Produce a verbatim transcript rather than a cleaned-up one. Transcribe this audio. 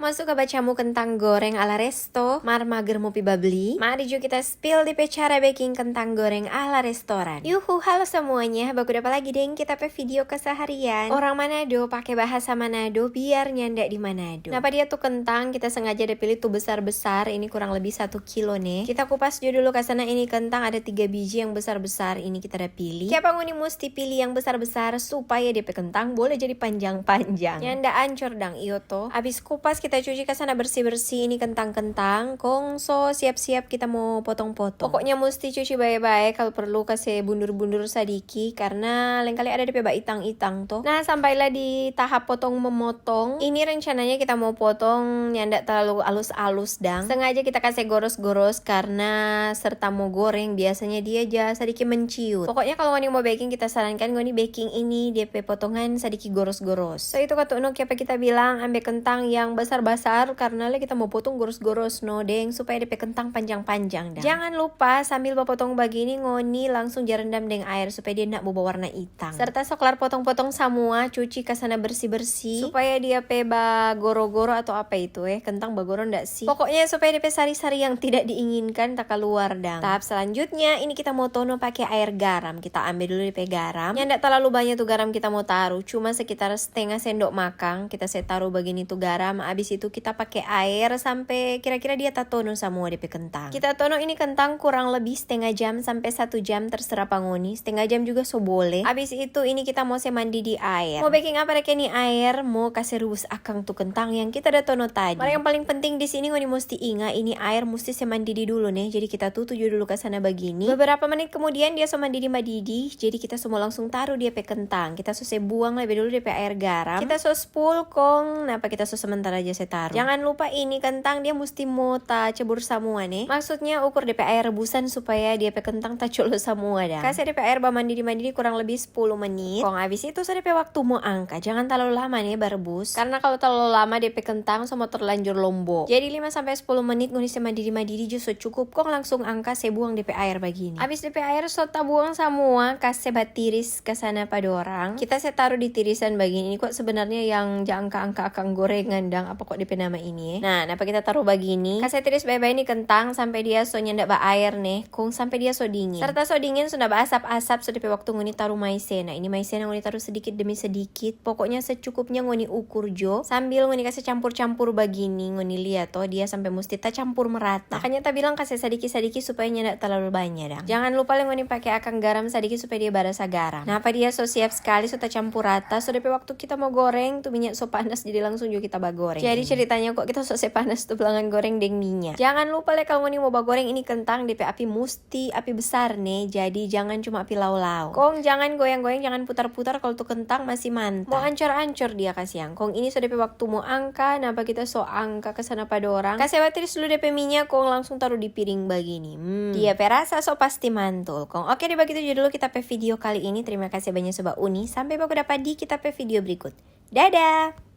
Maso ka bacamu kentang goreng ala resto, mar mager mo pi babli? Mari jo kita spill depe cara beking kentang goreng ala restoran. Yuhu, halo semuanya, baku dapa lagi deng kita pe video keseharian. Orang Manado pake bahasa Manado biar nyanda di Manado. Napa dia tu kentang, kita sengaja ada pilih tu besar-besar, ini kurang lebih satu kilo ne. Kita kupas jo dulu ka sana, ini kentang ada tiga biji yang besar-besar, ini kita ada pilih. Kiapa ngoni musti pilih yang besar-besar? Supaya depe kentang boleh jadi panjang-panjang. Nyanda ancor dang, iyo to. Abis kupas, kita cuci ka sana bersih-bersih ini kentang-kentang, kong so siap-siap kita mo potong-potong. Pokoknya musti cuci bae-bae, kalu perlu kase bundur-bundur sadiki, karna lengkali ada depe baitang-itang to. Nah, sampailah di tahap potong memotong. Ini rencananya kita mo potong nyanda terlalu alus-alus dang. Sengaja kita kase goros-goros karna serta mo goreng, biasanya dia ja sadiki menciut. Pokoknya kalu ngoni mo beking, kita sarankan ngoni beking ini depe potongan sadiki goros-goros. So itu katu no, kiapa kita bilang ambe kentang yang basar-basar, karna le kita mo potong goros-goros no deng, supaya depe kentang panjang-panjang dang. Jangan lupa sambil bapotong bagini ngoni langsung ja rendam deng aer supaya dia nda mo bawarna itang. Serta so klar potong-potong samua, cuci ka sana bersih-bersih supaya dia pe bagoro-goro atau apa itu eh, kentang bagoro nda sih? Pokoknya supaya depe sari-sari yang tidak diinginkan takaluar dang. Tahap selanjutnya, ini kita mo tono pake aer garam. Kita ambe dulu depe garam. Nyanda talalu banya tu garam kita mo taru, cuma sekitar stenga sendok makang. Kita se taru bagini tu garam, abis itu kita pake aer sampe kira-kira dia tatono samua depe kentang. Kita tono ini kentang kurang lebih stenga jam sampe satu jam, terserah pa ngoni. Stenga jam juga so boleh. Abis itu ini kita mo se mandidi aer. Mo beking apa dake ni aer? Mo kase rubus akang tu kentang yang kita da tono tadi. Mar yang paling penting di sini ngoni musti inga, ini aer musti se mandidi dulu ne. Jadi kita tutu jo dulu ka sana bagini. Beberapa menit kemudian dia so mandidi-mandidi, jadi kita so mo langsung taru dia pe kentang. Kita so se buang lebe dulu dia pe aer garam. Kita so spul kong, napa kita so sementara ja se taru. Jangan lupa ini kentang dia musti mo tacebur samua ne. Maksudnya ukur dia pe aer rebusan supaya dia pe kentang tacolo samua dang. Kase dia pe aer bamandidi-mandidi kurang lebih sepuluh menit. Kong abis itu so dia pe waktu mo angka. Jangan talalu lama ne barebus. Karna kalu talalu lama dia pe kentang so mo terlanjur lombo. Jadi lima sampe sepuluh menit ngoni se mandidi-mandidi jo so cukup. Kong langsung angka se buang dia pe aer bagini. Abis dia pe aer so tabuang samua, kase batiris ka sana pa dorang. Kita se taru di tirisan bagini. Ini kok sebenarnya yang ja angka-angka akang gorengan dang. Apa kok dia pe nama ini eh? Nah, napa kita taru bagini? Kase tiris bae-bae ni kentang sampe dia so nyanda baaer ne. Kong sampe dia so dingin. Serta so dingin, so nda baasap-asap, so depe waktu ngoni taru maizena. Ini maizena ngoni taru sedikit demi sedikit. Pokoknya secukupnya ngoni ukur jo. Sambil ngoni kase campur-campur bagini, ngoni lia to, dia sampe musti tacampur merata. Makanya tabilang kase sadiki-sadiki supaya nyanda talalu banya dang. Jangan lupa le ngoni pake akang garam sadiki supaya dia barasa garam. Napa dia so siap skali, so tacampur rata, so depe waktu kita mo goreng, tu minyak so panas, jadi langsung jo kita bagoreng. Jadi ceritanya kok kita so se panas tu blangan goreng deng minyak. Jangan lupa le, kalu ngoni mo bagoreng ini kentang, depe api musti api besar ne, jadi jangan cuma api lao-lao. Kong jangan goyang-goyang, jangan putar-putar kalu tu kentang masih manta. Mo ancor-ancor dia kasiang. Kong ini so depe waktu mo angka, napa kita so angka ka sana pa dorang. Kase batiris dulu depe minyak, kong langsung taru di piring bagini. Hmm, dia pe rasa so pasti mantul. Kong oke deh, bagitu jo dulu kita pe video kali ini. Terima kasih banya Sobat Uni. Sampe baku dapa di kita pe video berikut. Dadah!